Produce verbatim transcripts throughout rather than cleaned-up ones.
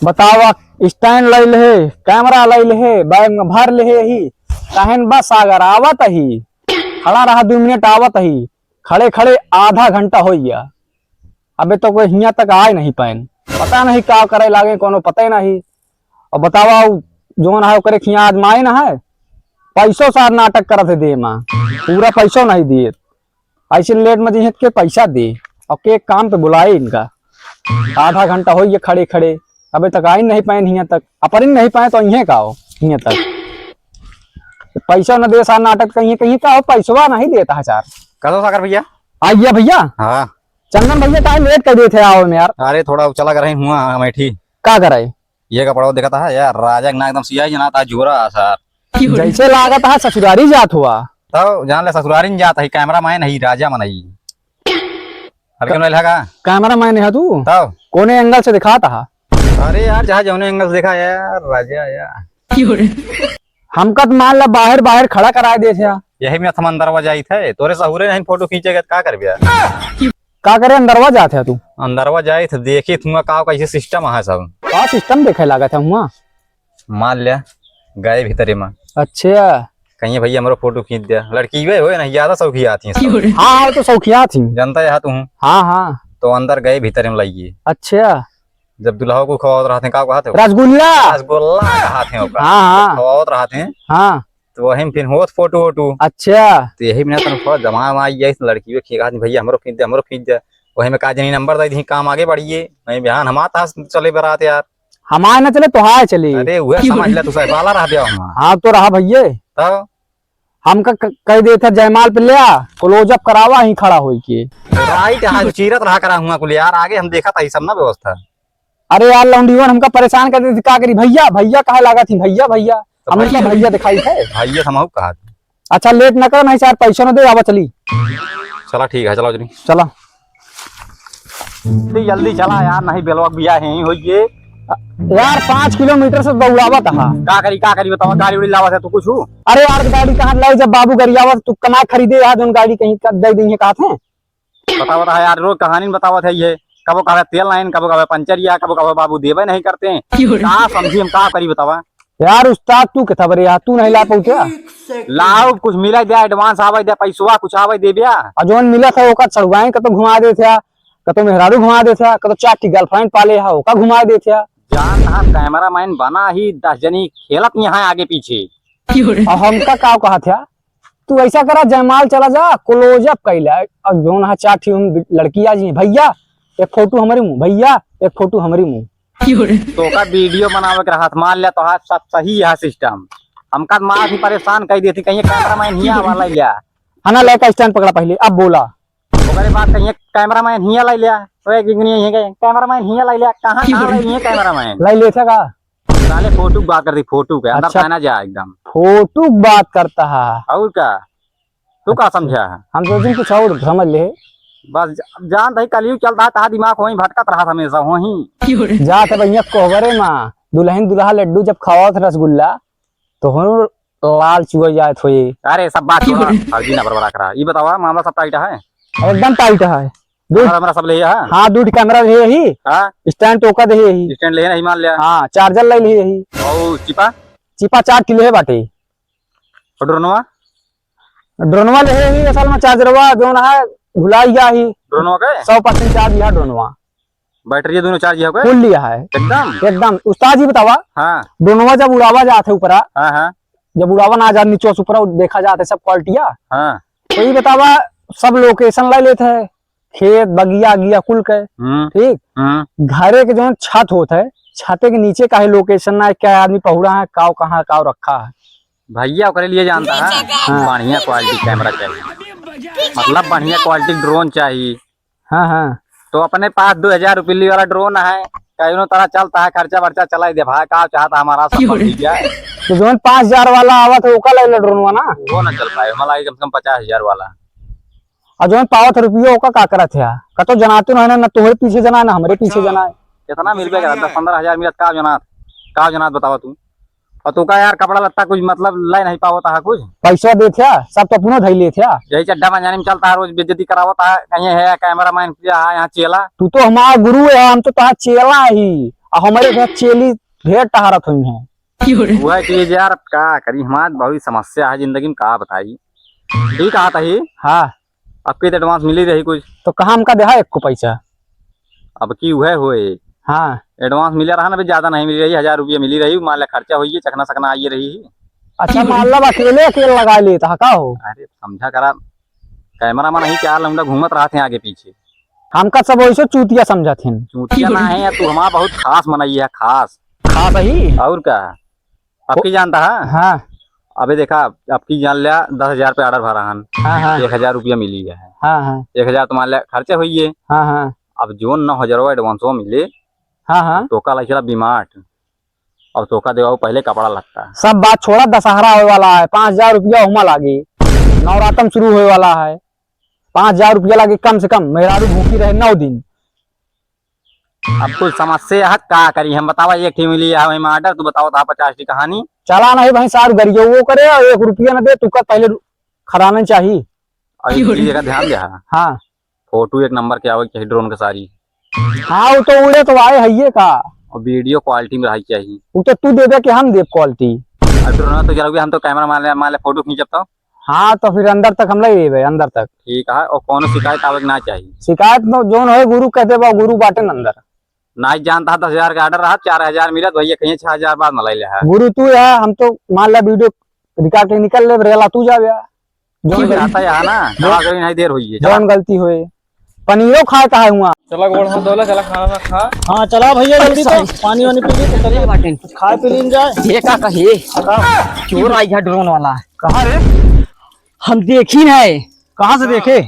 बतावा, stand लइ लेहे, camera लइ लेहे, bag में भर लेहे ही, कहन बस सागर आवत ही, खड़ा रहा दू मिनट आवत ही, खड़े खड़े आधा घंटा होइ गया, अबे तो कोई हियाँ तक आए नहीं पाएन, पता नहीं का करे लागे, कोनो पते नहीं। और बतावा, उ जौन है ओकरे खियाँ आजमाए ना है, पैसो सार नाटक करत है दे माँ, पूरा पैसो नहीं दिए। ऐसे लेट में जइहें के पैसा दे और के काम पे बुलाए इनका। आधा घंटा होइ गया खड़े खड़े, अबे तक आई नहीं पाए हियाँ तक, अपरिन नहीं पाए तो इहें का हो हियाँ तक। पैसा न दे सार नाटक कहिए, कहिए का हो, पैसवा नहीं देता है सार। कहो सागर भैया। आ गया भैया। हाँ। चंदन भैया काहे लेट कर दिए थे आओ में यार। अरे थोड़ा चला कर रहे हुआ अमेठी। का करे? ये कपड़ा देखा था यार, राजा के ना एकदम सियाही जना था, जोरा सार। जैसे लागत है ससुरारी जात हुआ। तब जान ले ससुरारी न जात है, cameraman है, राजा मन है। हल्के में लगा। Cameraman है तू? तब? कोने angle से दिखाता है? अरे यार, जहाँ जौने angle से देखा यार, राजा यार। हमका तो मान ला बाहर, बाहर खड़ा कराए दे थे। यही में हम अंदरवा जाई थे, तोरे सहुरे नहीं फोटो खींचेगा तो का करबे यार? का करे अंदरवा जात है तू? अंदरवा जाई थे, देखी थुआ का कैसे system है सब। का system देखे लागत है हुआ? मान लिया, गए भीतरे में। अच्छा। कहिए भैया हमरो फोटो खींच दिया। लड़की वे हो ना, ज्यादा शौकिया थी सब। हाँ, हाँ, तो शौकिया थी। जनता यहाँ तू। हाँ, हाँ। तो अंदर गए भीतरे में लाइए। अच्छा। जब दुल्हा को खवावत रहते हैं, का कहते हो? रसगुल्ला। रसगुल्ला कहते हैं ओका। हाँ, हाँ। खवावत रहते हैं। हाँ। तो वही में फिर होत फोटो वोटो। अच्छा। तो यही में तन थोड़ा जमा वमा आई, लड़की वे खींच, कहती, "भैया हमरो खींच दे, हमरो खींच दे।" वही में का जनी नंबर दे दी, काम आगे बढ़िए। नहीं बिहान हमार तहास चले बरात यार। हमार ना चले, तोहार चले। अरे, उहे समझ ले, तू साहब वाला रह गया हमार। हाँ, तो रहा भैये। तब? हमका क-, कह देत है, "जयमाल पे ले आ, close up करावा ही खड़ा होई के।" Right, हाँ, चीरत रहा करा हुआ कुल यार, आगे हम देखा था ये सब ना व्यवस्था। अरे यार, लौंडियन हमका परेशान कर देती, का करी? "भैया, भैया" कहे लागत ही, "भैया, भैया।" तो हम उनका भैया। भैया दिखाई थे। भैया समझ कहा। अच्छा, लेट न कर, नहीं सार, पैसा न दे, आवा चली। चला, ठीक है, चला चली। चला। जल्दी, जल्दी चला यार, नहीं बेलवा के बियाह यहीं होइए। यार, पाँच किलोमीटर से दौड़ावत हा। का करी, का करी बतावा, गाड़ी उड़ी लावत है तू कुछ? अरे यार, गाड़ी कहाँ लाई, जब बाबू गरियावत, तू कमाए खरीदे यार, जोन गाड़ी कहीं कर दे देंगे, कहा थे। बतावत है यार, रोज कहानी बतावत है ये। कबो कहवे तेल नहीं, कबो कहवे पंचर या, कबो कहवे बाबू देवे नहीं करते हैं। क्यों रे? का समझी हम, का करी बतावा? यार उस्ताद, तू के थबरे यार, तू नहीं ला पहुँचे? लाओ, कुछ मिला दे, advance आवे दे, पैसवा कुछ आवे दे बिया। और जोन मिला था, ओका छड़ुआइन कतो घुमा दे थे, कतो मेहरारू घुमा दे थे, कतो चार ठी girlfriend पाले हा, ओका घुमा दे थे। जान तहार cameraman बना ही दस जनी खेलत यहाँ आगे पीछे। क्यों रे? और हमका का कहा था? तू ऐसा करा, जयमाल चला जा, close up कैला, और जोन हा चार ठी हम लड़की आ जी, "भैया, एक फोटो हमारे मुँह, भैया, एक फोटो हमारे मुँह।" क्यों रे? तो का video बनावे के रहत, मान लिया तो हाथ सब सही है system। हमका माँ भी परेशान कर देती, कहीं cameraman हिया वाला लिया। है ना, लड़का stand पकड़ा पहले, अब बोला। ओकरे बाद कहीं cameraman हिया लाई लिया, तो एक इंगनी यहीं गए, cameraman हिया लाई लिया, कहाँ, क्यों कहाँ रे? लाई लिया cameraman? लाई ले थे का? साले फोटो की बात करती, फोटो के अंदर अच्छा। पहना जा एकदम। फोटो की बात करता है। और का? तू का समझा है? हम सोचिन कुछ और समझ ले। बस जा-, जान दही कलयुग चलता है, तहा दिमाग वहीं भटकत रहा हमेशा, वहीं। जात है भैया कोहबरे मा, दुल्हन दुल्हा लड्डू जब खवावत रसगुल्ला, तो हो लाल चुआ जात होई। अरे सब बात छोड़ा, फर्जी ना बरबरा करा। ये बतावा, मामला सब tight है? एकदम tight है। दू हमारा, हमारा सब ले है? हाँ, दू ठी camera ले ही। हाँ? Stand तो ओका दे ही। Stand ले नहीं मान लिया। हाँ, charger ले ले ही। और चिपा? चिपा चार किलो है बाटे। और ड्रोनवा? ड्रोनवा ले ही, असल में चार्जरवा जोन है, भुलाई गया ही। ड्रोनवा के? सौ percent charge लिया ड्रोनवा। बैटरी दोनों charge है ओके? Full लिया है। एकदम? एकदम। उस्ताद जी बतावा, हाँ। ड्रोनवा जब उड़ावा जात है ऊपरा, हाँ, हाँ। जब उड़ावा ना जात नीचे से ऊपरा देखा जात है सब qualityया। हाँ। तो ये बतावा, सब location ला लेते हैं, खेत, बगिया, अगिया, कुल के। हम्म। ठीक? हम्म। घरे के जोन छत होत है, छते के नीचे का है location ना है, क्या आदमी पहुड़ा है, काव कहाँ, काव रखा है। भैया ओकरे लिए जानता है, हाँ। बढ़िया quality camera चाहिए, मतलब बढ़िया quality drone चाहिए। हाँ, हाँ। तो अपने पास दो हजार रुपये वाला drone है, कहीं तरह चलता है, खर्चा वर्चा चला ही दे भाई, का चाहता हमारा सब क्यों रे? मिल जाए। तो जोन पाँच हजार वाला आवत है, ओका ले ले ड्रोनवा ना। वो ना चल पाए, हमारा कम से कम पचास हजार वाला। और जोन पावत रुपयो, ओका का करत है? कतो जनाते ना, ना तोहरे पीछे जना है, ना हमरे पीछे जना है। कितना मिल गया? दस पन्द्रह हजार मिलत, का जनात, का जनात बतावा तू? और तू का यार, कपड़ा लत्ता कुछ मतलब ले नहीं पावत है कुछ? पैसा देत है, सब तो अपनो धई लेत है। यही चड्ढा बनियानी में चलता है, रोज बेइज्जती करावत है, कहीं है cameraman किया है यहाँ चेला। तू तो हमारा गुरु है, हम तो तोहार चेला ही। अब हमरे घर चेली ढेर टहरत हुई हैं। वह चीज यार, अब का करी, हमार बहुत समस्या है जिंदगी में, का बताई। ठीक कहत ही। हाँ। अब की तो advance मिली रही कुछ। तो कहाँ हमका देहा एक को पैसा? अब की वह होए। हाँ। Advance मिला रहा ना, अभी ज्यादा नहीं मिली रही, हजार रुपया मिली रही, मान ले खर्चा होइए, चखना सकना आइए रही। अच्छा, मान लो अकेले अकेले लगा लेता है, का हो? अरे समझा करा, camera में नहीं, चार लौंडा घूमत रहत हैं आगे पीछे। हमका सब वैसे चूतिया समझत हैं। चूतिया ना है, तू हमारा बहुत खास मनई है, खास। खास ही? और का? अब की जानता है? हाँ। अबे देखा, अब की जान लिया, दस हजार पे order भरा हन। हाँ, हाँ। एक हजार रुपया मिली है। हाँ, हाँ। एक हजार तो मान लिया खर्चे होइए। हाँ, हाँ। अब जोन नौ हजार advance मिले, हाँ, हाँ। तोका लाई चला V-Mart, और तोका देवा पहले कपड़ा लत्ता। सब बात छोड़ा, दशहरा होए वाला है, पाँच हजार रुपया हुमा लागी, नवरातम शुरू होए वाला है, पाँच हजार रुपया लागी कम से कम, मेहरारू भूखी रहे नौ दिन। अब कुल समस्या है, का करी हम, बतावा, एक ठे मिली है वही में order, तू बतावा, तो पचास की कहानी। चला नहीं भाई, सार गरियो वो करे, और एक रुपया न दे, तू कर पहले खदाना चाहिए। और एक चीज का ध्यान दे, हाँ। Photo एक नंबर के आवे के चाहिए drone के सारी। हाँ, वो तो उड़े तो आए है ये का। और video quality में रही चाहिए। वो तो तू देबे कि हम देब quality। अब drone तो जरूरी, हम तो camera मान ले, मान ले photo खींचब तो। हाँ, तो फिर अंदर तक हम ले लेबे, अंदर तक। ठीक है, और कोनो शिकायत आवे के ना चाहिए। शिकायत तो जोन होए गुरु कह देबा, गुरु बाटे न अंदर। ना ही जानता दस हजार का order रहा, चार हजार मिला, तो भैया कहीं छह हजार बाद में ले ले है। गुरु तू है, हम तो मान ला video record के निकल ले, रेला तू जाबे। जोन ठीक है, गलती, आता यहाँ ना, जो-, दवा करी नहीं देर हुई है, चला। जोन गलती होए, पनीरो खाए का है हुआ। चला गोड़ हाथ धोला, चला खाना ना खा। हाँ, चला भैया, जल्दी तो पानी वानी पी ली, तो चलिए बाटे। कुछ खाए पी लीन जाए। ये का कहे? का? चोर आई है drone वाला। कहाँ रे? हम देखी नहीं। कहाँ से देखे?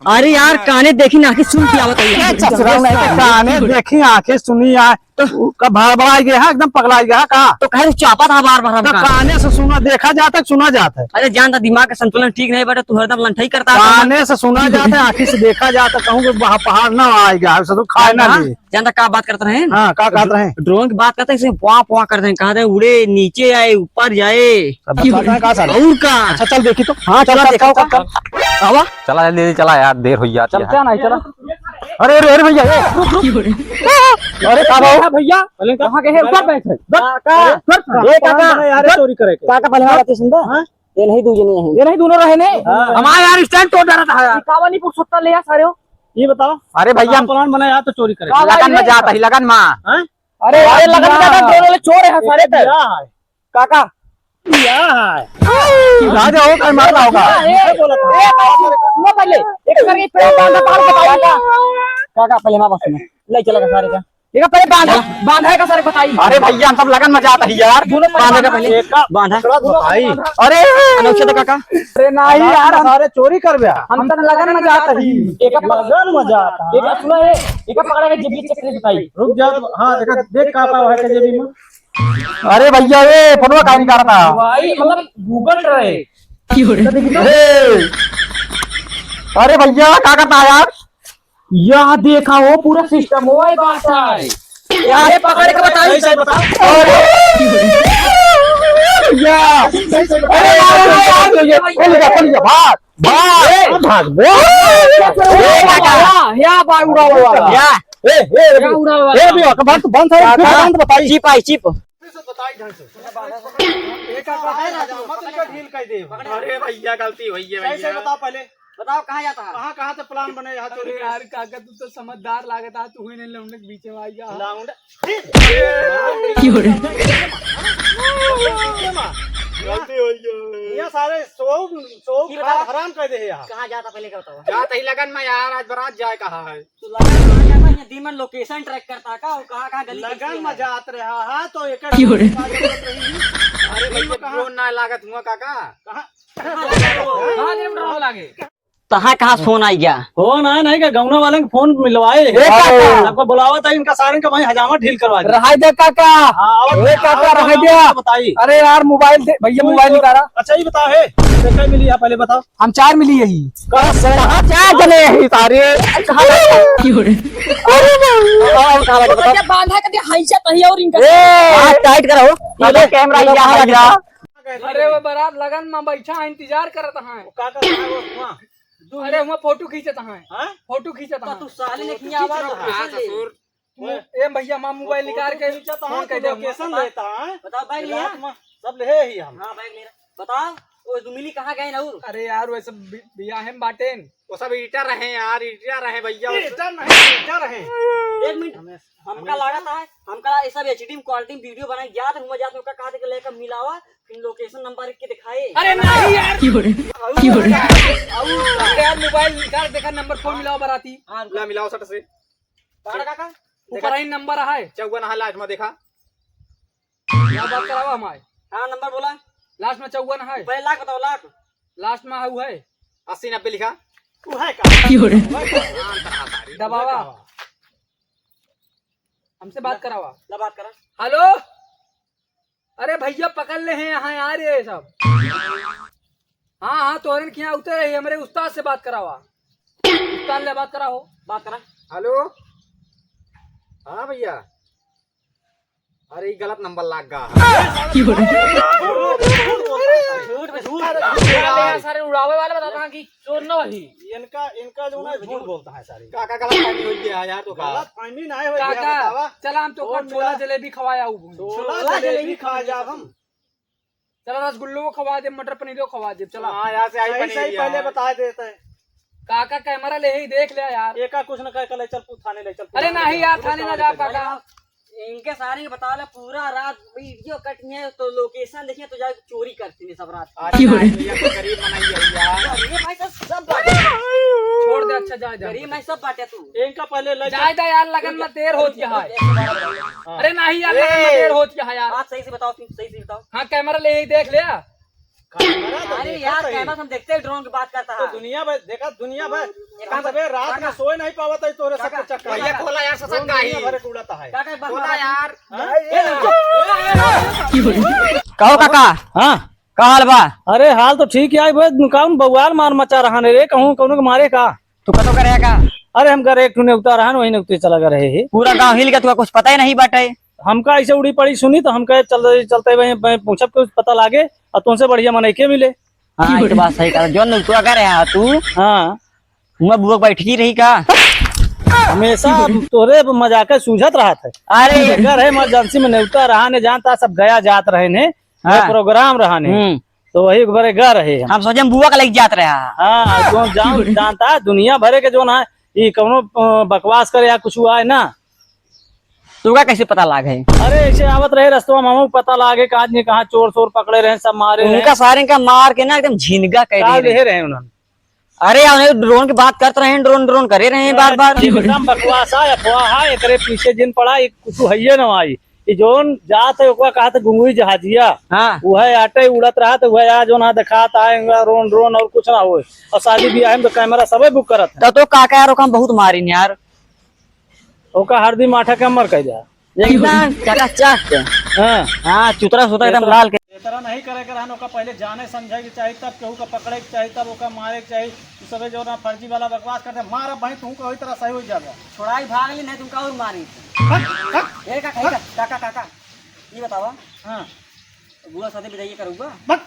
अरे यार, काने देखी ना, आँखें सुन के आवत है। ए, ससुरा नहीं तो काने देखी, आँखें सुनी आए। तो का भड़बड़ा गया है, एकदम पगला गया है का? तो कहे चापा था बार बार तो हमका। काने से सुना, देखा जाता है, सुना जाता है। अरे जान ता दिमाग का संतुलन ठीक नहीं बेटा, तू हरदम लंठई करता है। काने से सुना जाता है, आँखी से देखा जाता है, कहूँ कि वहाँ पहाड़ ना आए गया है, उसे तो खाए ना हाँ, ले। जान ता का बात करत रहे? हाँ, का कहत रहे? Drone की बात करते हैं, इसे पुआ पुआ करते हैं, कहते हैं उड़े, नीचे आए, ऊपर जाए। सब बताते हैं का साला? और का? अच्छा, चल देखी तो। हाँ, चला चल, देखा चल, होगा। चल। आवा। चला जल्दी जल्दी चला यार, देर हो जाती है। चलते हैं ना, चला। अरे, अरे, अरे भैया, ए। अरे, का भाई? भैया, भैया, कहाँ गए हैं? ऊपर बैठ है। का, का? अरे, ऊपर बैठ। ए, काका, अरे, यार, चोरी करे के। काका, पहले हमारा बात सुन दो। हाँ? ये नहीं, दू जने हैं। ये नहीं, दोनों रहे ने। हाँ। हमारा यार stand तोड़ डाला था यार। कावानी पुरुषोत्तम ले आ सारे हो। ये बताओ। अरे भैया, हम plan बनाया तो चोरी करे। लगन में जाता ही, लगन में। हाँ? अरे, अरे, लगन में जाता, drone वाले चोर है सारे। काका। क्या है? राजा हो, कहीं मार रहा होगा। ए, ए, ए, सुनो पहले, एक करके पेड़ बांधा, बांध के बताओ। काका, पहले हमारा बात सुनो। ले चला का सारे का। एक पहले बांधा, बांधा का सारे बताई। अरे भैया, हम सब लगन में जात ही यार। दोनों पहले बांधे का बांधा। पहले। एक का बांधा। दोनों पहले बांधा। अरे। अनौखे तो काका। अरे नहीं यार, हम सारे चोरी कर बे। हम तो लगन में जात ही। एक लगन में जात ही। एक सुनो, ए, एक पकड़ा के जेबी check करके बताई। रुक जा, हाँ, एक देख का पावा है जेबी में। अरे भैया, ए फोनवा काहे निकालता? भाई, मतलब, Google रहे। अरे, अरे भैया, का करता है यार? यह देखा हो, पूरा system हो, ये बात है। यार, पकड़ के बताइए। सही, सही बताओ। अरे भैया, अरे यार, यार, ये खोल जा, खोल जा, भाग, भाग, ए, भाग, भाग। ए, काका। या, या, बागुड़ा वाला। या। ए, ए, ए, उड़ा वाला। ए, भी, बंद, बंद, बंद, बंद, बताई। चिप आई, चिप। बताई ढंग से। एक का है राजा, मत इनका ढील कर दे। अरे भैया, गलती हुई है सही से भैया। बताओ पहले। बताओ, कहाँ जाता है? कहाँ, कहाँ से plan बने यहाँ चोरी अरे के? यार, काका, तू तो समझदार लागत है, तू ही नहीं लौंडे के बीच में आ गया। लौंडे? क्यों रे? गलती हुई है। ये सारे सौ, सौ की बताओ? हराम कर दे यहाँ। कहाँ जाता पहले का बताओ। जाता ही लगन में यार, आज बारात जाए कहा है। तो लगन में आ जाता, ये दीमन location track करता का, वो कहाँ, कहाँ गली लगन कैसी में है? जात रहा है, तो एक क्यों रे? अरे भाई, तो कहाँ? Drone ना लागत हुआ काका। कहाँ? कहाँ drone लागे? कहाँ, कहाँ phone आई गया? Phone आया नहीं क्या? गौना वाले के phone मिलवाए। ए काका। आपको बुलावा था, इनका सारे का वहीं हजामा ढील करवा दे। रहाई दे काका। हाँ, और ए काका, और रहाई दे। बताइए। अरे यार, mobile दे, भैया, mobile निकाला। अच्छा, ये बताओ, है, कैसे मिली आप, पहले बताओ। हम चार मिली यही। कहाँ से? कहाँ चार जने यही सारे? कहाँ जाता? क्यों रे? अरे बाबा। कहाँ, कहाँ, कहाँ, बताओ। बांधा के दिया, हाइसा तही और इनका। ए! हाथ tight करो। ये लो, camera ये लो, यहाँ लग जा। अरे वो बारात लगन में बैठा है, इंतजार करत है। वो का करत है वो वहाँ? अरे हुआ photo खींचत है। हाँ? Photo खींचत तो है। तू साले ने किया आवाज हाँ, है। ससुर। ए भैया, हमार मोबाइल निकाल के फोन कर दे। लोकेशन लेता है। बताओ, बैग लिया? रात में सब ले ही हम। हाँ, बैग ले रहा। बताओ, वो दुमिली कहाँ गए ना? अरे यार, वैसे बि-, बियाहे में बाटेन। वो सब एडिटर रहे यार, एडिटर रहे भैया। एडिटर नहीं, एडिटर रहे। एक मिनट, हमका लगा था, हमका ये सब एचडी में क्वालिटी में वीडियो बनाए, जात हुआ जात में ओका कहा थे कि लेकर मिलावा, फिर लोकेशन नंबर के दिखाए। अरे नहीं यार। क्यों रे? अरे यार, मोबाइल निकाल, देखा नंबर फोन मिलावा बराती। हाँ, ला मिलाओ सट से। बारह का का? ऊपर ही नंबर है। चौवन है लास्ट में, देखा। क्या बात करावा हमारे? हाँ, नंबर बोला। लास्ट में चौवन है। पहले लाख बताओ, लाख। लास्ट में है, वो है। अस्सी नब्बे लिखा। वो है का? क्यों रे? दबावा। हमसे बात करावा। ला बात करा। हेलो। अरे भैया, पकड़ ले हैं यहाँ यार, ये सब। हाँ, हाँ, तोहरन के यहाँ उतर रही, हमरे उस्ताद से बात करावा। उस्ताद ले बात कराओ। बात करा। हेलो। हाँ भैया। अरे, ई गलत नंबर लाग गा। झूठ, झूठ। अरे, सारे उड़ावे वाले बताता है कि चोर न वही। इनका, इनका जो ना झूठ बोलता है सारे। काका, गलत फहमी हो गया यार, तो का? गलत फहमी ना हो गया, काका, बतावा। चला हम तो कौन छोला जलेबी खवाया हूँ। छोला जलेबी खा जाब हम। चला रसगुल्लो खवा दे, मटर पनीरो खवा दे, चला। हाँ, यहाँ से आई सही, पनीर सही यार। पहले बता देते हैं। काका कैमरा ले ही देख ले यार। एका कुछ न कह के ले चल, तू थाने ले चल। अरे नहीं यार, थाने ना जा काका। इनके सारे के बता ले, पूरा रात वीडियो कट नहीं है, तो लोकेशन देखिए तो जाए चोरी करती है सब रात। अरे नहीं, ये तो गरीब बनाई है यार। अरे भाई, सब, सब बात है। छोड़ दे, अच्छा, जाए दे। गरीब नहीं, सब बात है तू। इनका पहले ले जाए दे यार, लगन में देर होती है। हाँ। अरे नहीं यार, लगन में देर होती है यार। बात सही से बताओ, तुम सही से बताओ। हाँ, कैमरा ले ही देख ले। अरे यार, कैमरा हम देखते हैं, ड्रोन की बात करता है। दुनिया भर देखा, दुनिया भर। हम सबे रात में सोए नहीं पावत है तोरे सबके चक्कर में। भैया, खोला यार, ससक का ही। दुनिया भर के उड़ाता है। काका, एक बार खोला यार। हाँ? कहो काका। हाँ। का हाल बा? अरे, हाल तो ठीक है भाई, काउन बवाल मार मचा रहा ने रे, कहूँ कौनो के मारे का? तू कतो करे का? अरे, हम करे एक ठो नेवता रहन, वही नेवते चला गए रहे ही। पूरा गाँव हिल गया, तुका कुछ पता ही नहीं बाटे। हमका ऐसे उड़ी पड़ी सुनी तो हमका चल, चलते हुए मैं पूछब, कुछ पता लागे और तुमसे बढ़िया मनई के मिले। हाँ, ये तो बात सही कहा। जौन नेवता करे है तू। हाँ। हुआ बुआ बैठकी रही का? हमेशा तोरे मजाक सूझत रहत है। अरे। घर है, इमरजेंसी में नेवता रहा ने, जानता सब गया जात रहे ने, हाँ। प्रोग्राम रहा ने। हम्म। तो वही एक बार गए रहे हम। हम सोचे हम बुआ का लेके जात रहे। हाँ, जो जान, जानता है, दुनिया भरे के जो ना, ये कौनो, अ, बकवास करे या कुछ हुआ है ना। तो का कैसे पता लाग है? अरे, ऐसे आवत रहे रस्तवा में, हमको पता लागे, कहाँ नहीं, कहाँ चोर, चोर पकड़े रहे, सब मारे रहे। उनका सारे का मार के ना एकदम झिनगा कर का दे रहे। ले रहे उन्होंने। अरे, उन्हें ड्रोन की बात करते रहे, ड्रोन, ड्रोन करे रहे बार, बार। एकदम बकवास है, अफवाह है, एकरे पीछे जिन पड़ा, ये कुछ है ये ना आई। ई जौन जात है, ओकरा कहत है घुंघुई जहाजिया। हाँ। उहै आटे उड़त रहत, उहै आ जौन आ देखात आए, ड्रोन, ड्रोन और कुछ ना होए। और शादी ब्याह में तो कैमरा सबे बुक करत है। तब तो काका यार, ओका हम बहुत मारिन यार। ओका हरदी माठा के अमर कह दिया। एकदम चकाचक। हाँ। हाँ, चुतरा सुतरा एकदम इतना, लाल के। इतना नहीं करे के रहन, ओका पहले जाने समझे के चाही, तब केहू का पकड़े के चाही, तब ओका मारे के चाही। तू सबे जो ना फर्जी वाला बकवास करते, मार अब भाई, तू कोई तरह सही हो जाबे। छोड़ाई भाग ली, नहीं तुमका और मारी। हट, हट, ए, काका, हट। काका, काका, काका, ये बतावा। हाँ। बुआ शादी बिदाई करूँगा। बक।